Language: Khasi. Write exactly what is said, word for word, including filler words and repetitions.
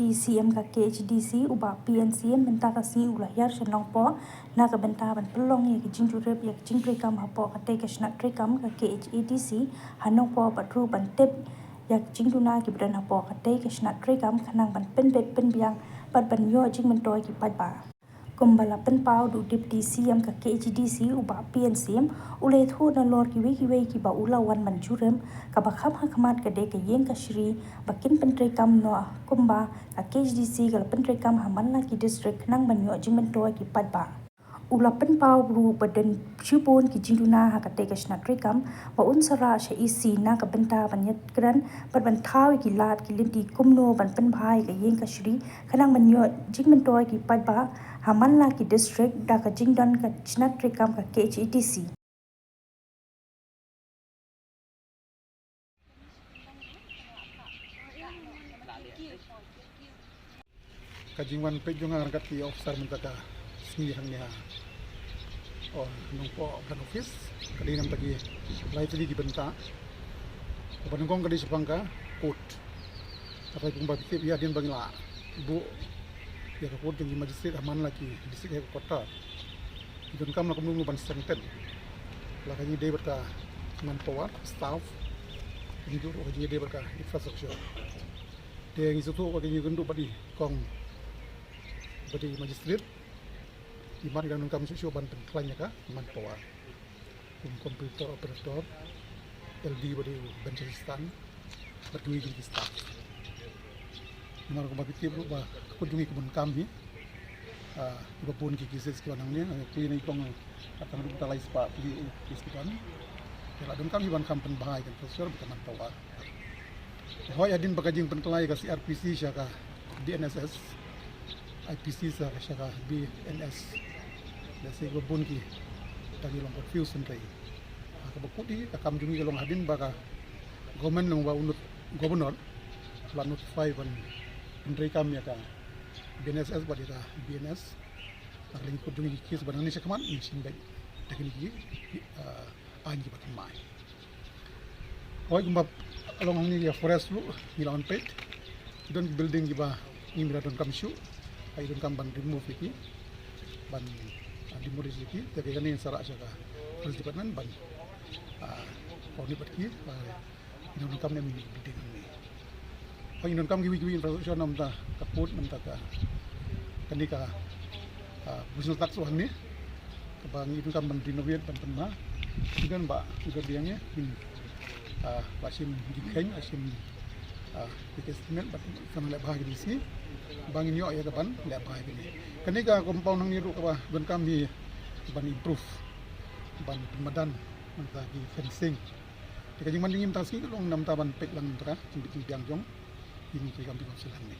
Deputy C M ka K H A D C, u Bah P N Syiem, mynta ka sngi u la hiar sha Nongpoh na ka bynta ban pynlong ïa ka jingjurip ïa ka jingtreikam hapoh katei ka shnat treikam ka K H A D C ha Nongpoh, bad ruh ban tip ïa ka jingduna kiba don hapoh katei ka shnat treikam khnang ban pynbit pynbiang bad ban ïoh jingmyntoi ki paidbah. Kumba la pynpaw da u Deputy C M ka K H A D C, u Bah P N Syiem, u la ïathuh nalor kiwei kiwei kiba u la wan ban jurip, kaba kham ha khmat ka dei ka ïing kashari ba kin pyntreikam noh kumba ka K H A D C ka la pyntreikam ha man la ki district khnang ban ïoh jingmyntoi ki paidbah. U la pynpaw ruh ba don shibun ki jingduna ha katei ka shnat treikam, ba un sa rah sha E C na ka bynta ban ïakren bad ban thaw ïa ki lad ki lynti kumno ban pynbha ïa ka ïing kashari khnang ban ïoh jingmyntoi ki paidbah ha man la ki district da ka jingdon ka shnat treikam ka K H A D C. Ka jingwan peit jong nga ryngkat ki officer mynta ka sngi hangne ha, oh, Nongpoh Brand Office, ka dei namar ki lai tylli ki bynta kaba nyngkong ka dei shaphang ka court. Kata kumba phi tip, ïa hadien ba ngi la buh ïa ka court jong ki magistrate ha man la ki district headquarter, ki donkam la kumno kumno ban strengthen la ka jingïadei bad ka manpower, staff, ka jingïadei bad ka infrastructure. Te ngi sngewthuh ba ka jingïakynduh bad i kong, bad i magistrate, i mat i dang donkam shuh shuh ban pynkhlaiñ ïa ka manpower, kum computer operator, L D bad i bench assistant, bad kiwei kiwei ki staff. Namar kumba phi tip ruh ba ka court jong ngi ka bun kam hi, ah, kiba bun ki cases kiba nangne, eh, phi na i kong, ah, tang ruh ta lai spah phi case kiba, te la donkam hi ban kham pynbha ïa ka infrastructure bad ka manpower. Hooid, hadien ba ka jingpynkylla ïa ka C R P C sha ka B N S S, I P C sha ka, sha ka B N S, lehse kiba bun ki dang ïa long confuse hynrei, ah, kaba kut hi, ka kam jong ngi ka long hadien ba ka government, namar ba u not-, governor la notify ban pyntreikam ïa ka B N S S bad ïa ka B N S. Ka la ngi kut jong ngi ki case ba nangne sha khmat, ngi shim beit da kine ki, ah, aiñ kiba thymmai. Hooid, kumba long hangne ïa forest ruh ngi la wan peit, ki don ki building kiba ngim da donkam shuh, ka donkam ban remove ïa ki, ban, ah, demolish ïa ki. Te kane ngin sa rah sha ka forest department ban, ah, coordinate bad ki ba ngin donkam ne em building hangne. Hooid, ngin donkam kiwei kiwei infrastructure namar ka port, namar ka, kane ka, ah, provisional tax ruh hangne, kaba ngi donkam ban renovate ban pynbha. Ngi don ba ngi don biang ïa, ngin, ah, ba shim jingkheiñ, ba shim, ah, ïa ka estimate, ba sa nang leh bha ki D C, ba ngin ïoh ïa ka ban leh bha ïa kane. Kane ka compound hangne ruh kaba donkam hi ban improve, ban pynmadan, namar ki fencing. Te ka jingwan jong ngi mynta ka sngi ka long namar ban peit lang mynta ka jingbit jingbiang jong ine i kam jong ka council hangne.